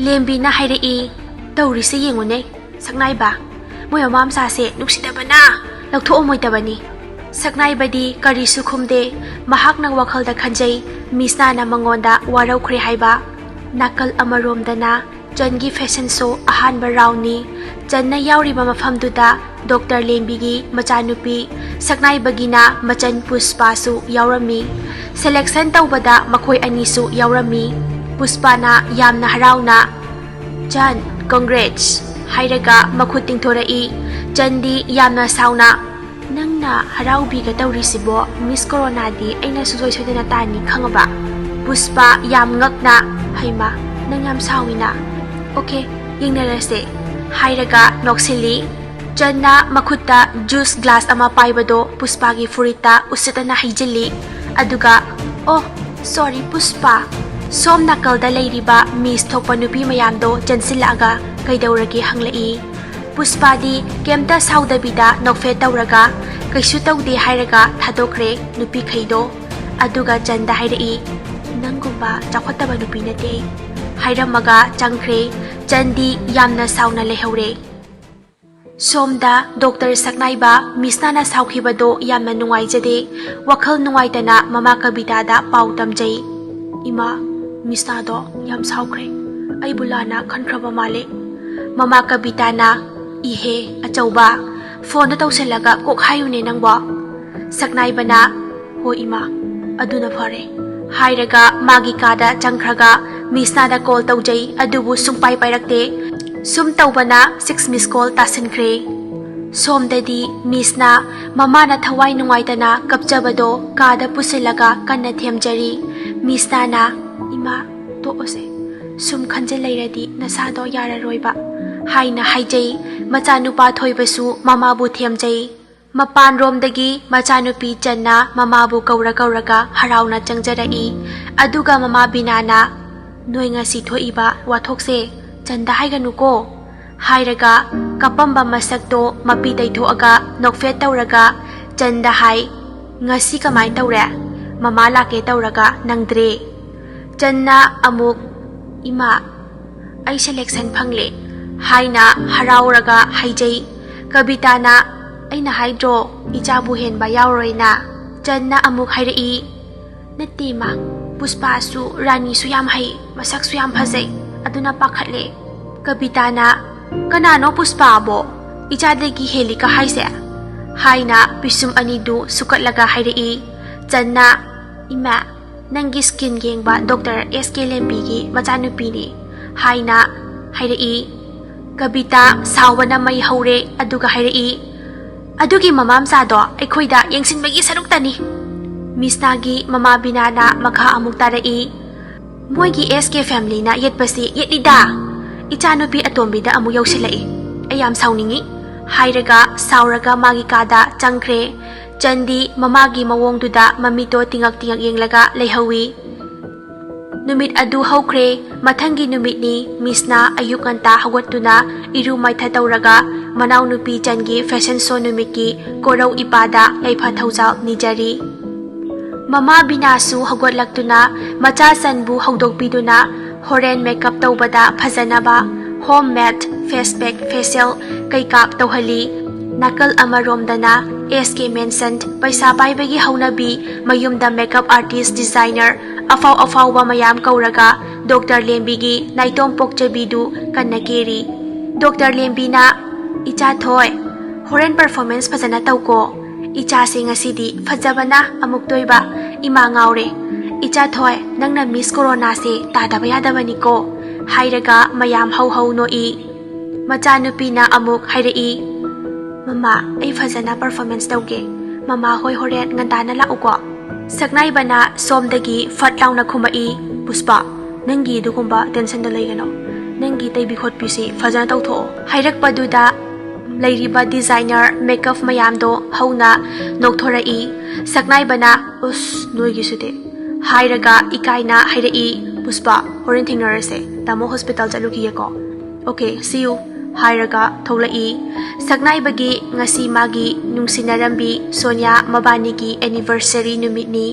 ꯂꯦꯝꯕꯤꯅ ꯍꯥꯏꯔꯛꯏ, "ꯇꯧꯔꯤꯁꯦ ꯌꯦꯡꯉꯨꯅꯦ, ꯁꯛꯅꯥꯏꯕ, ꯃꯣꯏ ꯃꯃꯥ ꯃꯆꯥꯁꯦ ꯅꯨꯡꯁꯤꯗꯕꯅ ꯂꯧꯊꯣꯛꯑꯝꯃꯣꯏꯗꯕꯅꯤ꯫" ꯁꯛꯅꯥꯏꯕꯗꯤ ꯀꯔꯤꯁꯨ ꯈꯨꯝꯗꯦ꯫ ꯃꯍꯥꯛꯅ ꯋꯥꯈꯜꯗ ꯈꯟꯖꯩ, ꯃꯤꯁꯅꯥꯅ ꯃꯉꯣꯟꯗ ꯋꯥꯔꯧꯈ꯭ꯔꯦ ꯍꯥꯏꯕ꯫ ꯅꯥꯀꯜ ꯑꯃꯔꯣꯝꯗꯅ ꯆꯟꯒꯤ ꯐꯦꯁꯟ ꯁꯣ ꯑꯍꯥꯟꯕ ꯔꯥꯎꯟꯅꯤ꯫ ꯆꯟꯅ ꯌꯥꯎꯔꯤꯕ ꯃꯐꯝꯗꯨꯗ ꯗꯣꯛꯇꯔ ꯂꯦꯝꯕꯤꯒꯤ ꯃꯆꯥꯅꯨꯄꯤ ꯁꯛꯅꯥꯏꯕꯒꯤꯅ ꯃꯆꯟ ꯄꯨꯁꯄꯥꯁꯨ ꯌꯥꯎꯔꯝꯃꯤ꯫ ꯁꯦꯂꯦꯛꯁꯟ ꯇꯧꯕꯗ ꯃꯈꯣꯏ ꯑꯅꯤꯁꯨ ꯌꯥꯎꯔꯝꯃꯤ꯫ ꯄꯨꯁꯄꯥꯅ ꯌꯥꯝꯅ ꯍꯔꯥꯎꯅ, "ꯆꯟ, congrats" ꯍꯥꯏꯔꯒ ꯃꯈꯨꯠ ꯇꯤꯡꯊꯣꯔꯛꯏ꯫ ꯆꯟꯗꯤ ꯌꯥꯝꯅ ꯁꯥꯎꯅ, "ꯅꯪꯅ ꯍꯔꯥꯎꯕꯤꯒ ꯇꯧꯔꯤꯁꯤꯕꯣ? ꯃꯤꯁ ꯀꯣꯔꯣꯅꯥꯗꯤ ꯑꯩꯅ ꯁꯨꯡꯁꯣꯏ ꯁꯣꯏꯗꯅ ꯇꯥꯅꯤ, ꯈꯪꯉꯕ?" ꯄꯨꯁꯄꯥ ꯌꯥꯝ ꯉꯛꯅ, "ꯍꯩꯃꯥ, ꯅꯪ ꯌꯥꯝ ꯁꯥꯎꯏꯅ? ꯑꯣꯀꯦ, ꯌꯦꯡꯅꯔꯁꯦ," ꯍꯥꯏꯔꯒ ꯅꯣꯛꯁꯤꯜꯂꯤ꯫ ꯆꯟꯅ ꯃꯈꯨꯠꯇ ꯖꯨꯁ ꯒ꯭ꯂꯥꯁ ꯑꯃ ꯄꯥꯏꯕꯗꯣ ꯄꯨꯁꯄꯥꯒꯤ ꯐꯨꯔꯤꯠꯇ ꯎꯁꯤꯠꯇꯅ ꯍꯩꯖꯤꯜꯂꯤ꯫ ꯑꯗꯨꯒ, "ꯑꯣ, ꯁꯣꯔꯤ ꯄꯨꯁꯄꯥ꯫" ꯁꯣꯝ ꯅꯥꯀꯜꯗ ꯂꯩꯔꯤꯕ ꯃꯤꯁ ꯊꯣꯛꯄ ꯅꯨꯄꯤ ꯃꯌꯥꯝꯗꯣ ꯆꯦꯟꯁꯤꯜꯂꯛꯑꯒ ꯀꯩꯗꯧꯔꯒꯦ ꯍꯪꯂꯛꯏ꯫ ꯄꯨꯁꯄꯥꯗꯤ ꯀꯩꯝꯇ ꯁꯥꯎꯗꯕꯤꯗ ꯅꯣꯛꯐꯦꯠ ꯇꯧꯔꯒ "ꯀꯩꯁꯨ ꯇꯧꯗꯦ" ꯍꯥꯏꯔꯒ ꯊꯥꯗꯣꯛꯈ꯭ꯔꯦ ꯅꯨꯄꯤꯈꯩꯗꯣ꯫ ꯑꯗꯨꯒ ꯆꯟꯗ ꯍꯥꯏꯔꯛꯏ, "ꯅꯪꯒꯨꯝꯕ ꯆꯥꯎꯈꯠꯇꯕ ꯅꯨꯄꯤ ꯅꯠꯇꯦ ꯑꯩ," ꯍꯥꯏꯔꯝꯃꯒ ꯆꯪꯈ꯭ꯔꯦ꯫ ꯆꯟꯗꯤ ꯌꯥꯝꯅ ꯁꯥꯎꯅ ꯂꯩꯍꯧꯔꯦ꯫ ꯁꯣꯝꯗ ꯗꯣꯛꯇꯔ ꯁꯛꯅꯥꯏꯕ ꯃꯤꯁꯅꯥꯅ ꯁꯥꯎꯈꯤꯕꯗꯣ ꯌꯥꯝꯅ ꯅꯨꯡꯉꯥꯏꯖꯗꯦ꯫ ꯋꯥꯈꯜ ꯅꯨꯡꯉꯥꯏꯇꯅ ꯃꯃꯥ ꯀꯕꯤꯇꯥꯗ ꯄꯥꯎ ꯇꯝꯖꯩ꯫ "ꯏꯃꯥ, ꯃꯤꯁꯅꯥꯗꯣ ꯌꯥꯝ ꯁꯥꯎꯈ꯭ꯔꯦ꯫ ꯑꯩꯕꯨ ꯂꯥꯟꯅ ꯈꯟꯈ꯭ꯔꯕ ꯃꯥꯜꯂꯦ꯫" ꯃꯃꯥ ꯀꯕꯤꯇꯥꯅ, "ꯏꯍꯦ ꯑꯆꯧꯕ, ꯐꯣꯟꯗ ꯇꯧꯁꯤꯜꯂꯒ ꯀꯣꯛ ꯍꯥꯏꯌꯨꯅꯦ ꯅꯪꯕꯣ꯫" ꯁꯛꯅꯥꯏꯕꯅ, "ꯍꯣ ꯏꯃꯥ, ꯑꯗꯨꯅ ꯐꯔꯦ," ꯍꯥꯏꯔꯒ ꯃꯥꯒꯤ ꯀꯥꯗ ꯆꯪꯈ꯭ꯔꯒ ꯃꯤꯁꯅꯥꯗ ꯀꯣꯜ ꯇꯧꯖꯩ, ꯑꯗꯨꯕꯨ ꯁꯨꯡꯄꯥꯏ ꯄꯥꯏꯔꯛꯇꯦ꯫ ꯁꯨꯝ ꯇꯧꯕꯅ ꯁꯤꯛꯁ ꯃꯤꯁ ꯀꯣꯜ ꯇꯥꯁꯤꯟꯈ꯭ꯔꯦ꯫ ꯁꯣꯝꯗꯗꯤ ꯃꯤꯁꯅ ꯃꯃꯥꯅ ꯊꯋꯥꯏ ꯅꯨꯡꯉꯥꯏꯇꯅ ꯀꯞꯆꯕꯗꯣ ꯀꯥꯗ ꯄꯨꯁꯤꯜꯂꯒ ꯀꯟꯅ ꯊꯦꯝꯖꯔꯤ꯫ ꯃꯤꯁꯅꯥꯅ, "ꯏꯃꯥ, ꯇꯣꯛꯑꯣꯁꯦ꯫ ꯁꯨꯝ ꯈꯟꯖꯤꯜ ꯂꯩꯔꯗꯤ ꯅꯁꯥꯗꯣ ꯌꯥꯔꯔꯣꯏꯕ," ꯍꯥꯏꯅ ꯍꯥꯏꯖꯩ꯫ ꯃꯆꯥꯅꯨꯄꯥ ꯊꯣꯏꯕꯁꯨ ꯃꯃꯥꯕꯨ ꯊꯦꯝꯖꯩ꯫ ꯃꯄꯥꯟꯔꯣꯝꯗꯒꯤ ꯃꯆꯥꯅꯨꯄꯤ ꯆꯟꯅ ꯃꯃꯥꯕꯨ ꯀꯧꯔ ꯀꯧꯔꯒ ꯍꯔꯥꯎꯅ ꯆꯪꯖꯔꯛꯏ꯫ ꯑꯗꯨꯒ ꯃꯃꯥ ꯕꯤꯅꯥꯅ, "ꯅꯣꯏ ꯉꯁꯤ ꯊꯣꯛꯏꯕ ꯋꯥꯊꯣꯛꯁꯦ ꯆꯟꯗ ꯍꯥꯏꯒꯅꯨꯀꯣ," ꯍꯥꯏꯔꯒ ꯀꯞꯄꯝꯕ ꯃꯁꯛꯇꯣ ꯃꯄꯤ ꯇꯩꯊꯣꯛꯑꯒ ꯅꯣꯛꯐꯦꯠ ꯇꯧꯔꯒ ꯆꯟꯗ ꯍꯥꯏ, "ꯉꯁꯤ ꯀꯃꯥꯏ ꯇꯧꯔꯦ? ꯃꯃꯥ ꯂꯥꯛꯀꯦ ꯇꯧꯔꯒ ꯅꯪꯗ꯭ꯔꯦ꯫" ꯆꯟꯅ ꯑꯃꯨꯛ, "ꯏꯃꯥ, ꯑꯩ ꯁꯦꯂꯦꯛꯁꯟ ꯐꯪꯂꯦ," ꯍꯥꯏꯅ ꯍꯔꯥꯎꯔꯒ ꯍꯥꯏꯖꯩ꯫ ꯀꯕꯤꯇꯥꯅ, "ꯑꯩꯅ ꯍꯥꯏꯗ꯭ꯔꯣ, ꯏꯆꯥꯕꯨ ꯍꯦꯟꯕ ꯌꯥꯎꯔꯣꯏꯅ?" ꯆꯟꯅ ꯑꯃꯨꯛ ꯍꯥꯏꯔꯛꯏ, "ꯅꯠꯇꯦ ꯏꯃꯥ, ꯄꯨꯁꯄꯥꯁꯨ ꯔꯥꯅꯤꯁꯨ ꯌꯥꯝ ꯍꯩ, ꯃꯁꯛꯁꯨ ꯌꯥꯝ ꯐꯖꯩ, ꯑꯗꯨꯅ ꯄꯥꯈꯠꯂꯦ꯫" ꯀꯕꯤꯇꯥꯅ, "ꯀꯅꯥꯅꯣ ꯄꯨꯁꯄꯥꯕꯣ? ꯏꯆꯥꯗꯒꯤ ꯍꯦꯜꯂꯤꯀ ꯍꯥꯏꯁꯦ?" ꯍꯥꯏꯅ ꯄꯤꯁꯨꯝ ꯑꯅꯤꯗꯨ ꯁꯨꯀꯠꯂꯒ ꯍꯥꯏꯔꯛꯏ꯫ ꯆꯟꯅ, "ꯏꯃꯥ, ꯅꯪꯒꯤ ꯁ꯭ꯀꯤꯟ ꯌꯦꯡꯕ ꯗꯣꯛꯇꯔ ꯑꯦꯁ ꯀꯦ ꯂꯦꯝꯕꯤꯒꯤ ꯃꯆꯥꯅꯨꯄꯤꯅꯤ," ꯍꯥꯏꯅ ꯍꯥꯏꯔꯛꯏ꯫ ꯀꯕꯤꯇꯥ ꯁꯥꯎꯕꯅ ꯃꯩ ꯍꯧꯔꯦ, ꯑꯗꯨꯒ ꯍꯥꯏꯔꯛꯏ, ꯑꯗꯨꯒꯤ ꯃꯃꯥ ꯃꯆꯥꯗꯣ ꯑꯩꯈꯣꯏꯗ ꯌꯦꯡꯁꯤꯟꯕꯒꯤ ꯁꯔꯨꯛꯇꯅꯤ꯫ ꯃꯤꯁꯅꯥꯒꯤ ꯃꯃꯥ ꯕꯤꯅꯥꯅ ꯃꯈꯥ ꯑꯃꯨꯛ ꯇꯥꯔꯛꯏ, "ꯃꯣꯏꯒꯤ ꯑꯦꯁ ꯀꯦ ꯐꯦꯃꯤꯂꯤꯅ ꯌꯦꯠꯄꯁꯤ ꯌꯦꯠꯂꯤꯗ꯫ ꯏꯆꯥꯅꯨꯄꯤ ꯑꯇꯣꯝꯕꯤꯗ ꯑꯃꯨꯛ ꯌꯧꯁꯤꯜꯂꯛꯏ꯫ ꯑꯩ ꯌꯥꯝ ꯁꯥꯎꯅꯤꯡꯉꯤ," ꯍꯥꯏꯔꯒ ꯁꯥꯎꯔꯒ ꯃꯥꯒꯤ ꯀꯥꯗ ꯆꯪꯈ꯭ꯔꯦ꯫ ꯆꯟꯗꯤ ꯃꯃꯥꯒꯤ ꯃꯑꯣꯡꯗꯨꯗ ꯃꯃꯤꯠꯇꯣ ꯇꯤꯡꯉꯛ ꯇꯤꯡꯉꯛ ꯌꯦꯡꯂꯒ ꯂꯩꯍꯧꯏ꯫ ꯅꯨꯃꯤꯠ ꯑꯗꯨ ꯍꯧꯈ꯭ꯔꯦ꯫ ꯃꯊꯪꯒꯤ ꯅꯨꯃꯤꯠꯅꯤ꯫ ꯃꯤꯁꯅ ꯑꯌꯨꯛ ꯉꯟꯇꯥ ꯍꯧꯒꯠꯇꯨꯅ ꯏꯔꯨ ꯃꯥꯏꯊ ꯇꯧꯔꯒ ꯃꯅꯥꯎꯅꯨꯄꯤ ꯆꯟꯒꯤ ꯐꯦꯁꯟ ꯁꯣ ꯅꯨꯃꯤꯠꯀꯤ ꯀꯣꯔꯧ ꯏꯄꯥꯗ ꯌꯥꯏꯐ ꯊꯧꯖꯥꯜ ꯅꯤꯖꯔꯤ꯫ ꯃꯃꯥ ꯕꯤꯅꯥꯁꯨ ꯍꯧꯒꯠꯂꯛꯇꯨꯅ ꯃꯆꯥ ꯆꯟꯕꯨ ꯍꯧꯗꯣꯛꯄꯤꯗꯨꯅ ꯍꯣꯔꯦꯟ ꯃꯦꯀꯞ ꯇꯧꯕꯗ ꯐꯖꯅꯕ ꯍꯣꯝ ꯃꯦꯗ ꯐꯦꯁ ꯄꯦꯛ, ꯐꯦꯁꯤꯌꯦꯜ ꯀꯩꯀꯥ ꯇꯧꯍꯜꯂꯤ꯫ ꯅꯥꯀꯜ ꯑꯃꯔꯣꯝꯗꯅ ꯑꯦꯁ ꯀꯦ ꯃꯦꯟꯁꯟ, ꯄꯩꯁꯥ ꯄꯥꯏꯕꯒꯤ ꯍꯧꯅꯕꯤ, ꯃꯌꯨꯝꯗ ꯃꯦꯀꯞ ꯑꯥꯔꯇꯤꯁ, ꯗꯤꯖꯥꯏꯅꯔ, ꯑꯐꯥꯎ ꯑꯐꯥꯎꯕ ꯃꯌꯥꯝ ꯀꯧꯔꯒ ꯗꯣꯛꯇꯔ ꯂꯦꯝꯕꯤꯒꯤ ꯅꯥꯏꯇꯣꯝ ꯄꯣꯛꯆꯕꯤꯗꯨ ꯀꯟꯅ ꯀꯦꯔꯤ꯫ ꯗꯣꯛꯇꯔ ꯂꯦꯝꯕꯤꯅ, "ꯏꯆꯥ ꯊꯣꯏ, ꯍꯣꯔꯦꯟ ꯄꯔꯐꯣꯔꯃꯦꯟꯁ ꯐꯖꯅ ꯇꯧꯀꯣ꯫ ꯏꯆꯥꯁꯦ ꯉꯁꯤꯗꯤ ꯐꯖꯕꯅ ꯑꯃꯨꯛꯇꯣꯏꯕ꯫ ꯏꯃꯥ ꯉꯥꯎꯔꯦ꯫ ꯏꯆꯥ ꯊꯣꯏ, ꯅꯪꯅ ꯃꯤꯁ ꯀꯣꯔꯣꯅꯥꯁꯦ ꯇꯥꯗꯕ ꯌꯥꯗꯕꯅꯤꯀꯣ," ꯍꯥꯏꯔꯒ ꯃꯌꯥꯝ ꯍꯧ ꯍꯧ ꯅꯣꯛꯏ꯫ ꯃꯆꯥꯅꯨꯄꯤꯅ ꯑꯃꯨꯛ ꯍꯥꯏꯔꯛꯏ, "ꯃꯃꯥ, ꯑꯩ ꯐꯖꯅ ꯄꯔꯐꯣꯔꯃꯦꯟꯁ ꯇꯧꯒꯦ꯫ ꯃꯃꯥ ꯍꯣꯏ ꯍꯣꯔꯦꯟ ꯉꯟꯇꯥꯅ ꯂꯥꯛꯎꯀꯣ꯫" ꯁꯛꯅꯥꯏꯕꯅ ꯁꯣꯝꯗꯒꯤ ꯐꯠ ꯂꯥꯎꯅ ꯈꯨꯝꯃꯛꯏ, "ꯄꯨꯁꯄꯥ, ꯅꯪꯒꯤ ꯑꯗꯨꯒꯨꯝꯕ ꯇꯦꯟꯁꯟꯗ ꯂꯩꯒꯅꯣ꯫ ꯅꯪꯒꯤ ꯇꯩꯕꯤ ꯈꯣꯠꯄꯤꯁꯤ ꯐꯖꯅ ꯇꯧꯊꯣꯛꯑꯣ꯫" ꯍꯥꯏꯔꯛꯄꯗꯨꯗ ꯂꯩꯔꯤꯕ ꯗꯤꯖꯥꯏꯅꯔ, ꯃꯦꯀꯞ ꯃꯌꯥꯝꯗꯣ ꯍꯧꯅ ꯅꯣꯛꯊꯣꯔꯛꯏ꯫ ꯁꯛꯅꯥꯏꯕꯅ, "ꯎꯁ, ꯅꯣꯏꯒꯤꯁꯤꯗꯤ," ꯍꯥꯏꯔꯒ ꯏꯀꯥꯏꯅ ꯍꯥꯏꯔꯛꯏ, "ꯄꯨꯁꯄꯥ, ꯍꯣꯔꯦꯟ ꯊꯦꯡꯅꯔꯁꯦ꯫ ꯇꯥꯃꯣ ꯍꯣꯁꯄꯤꯇꯥꯜ ꯆꯠꯂꯨꯈꯤꯒꯦꯀꯣ꯫ ꯑꯣꯀꯦ, see you," ꯍꯥꯏꯔꯒ ꯊꯣꯛꯂꯛꯏ꯫ ꯁꯛꯅꯥꯏꯕꯒꯤ ꯉꯁꯤ ꯃꯥꯒꯤ ꯅꯨꯡꯁꯤꯅꯔꯝꯕꯤ ꯁꯣꯅꯤꯌꯥ ꯃꯕꯥꯅꯤꯒꯤ ꯑꯦꯅꯤꯚꯔꯁꯔꯤ ꯅꯨꯃꯤꯠꯅꯤ꯫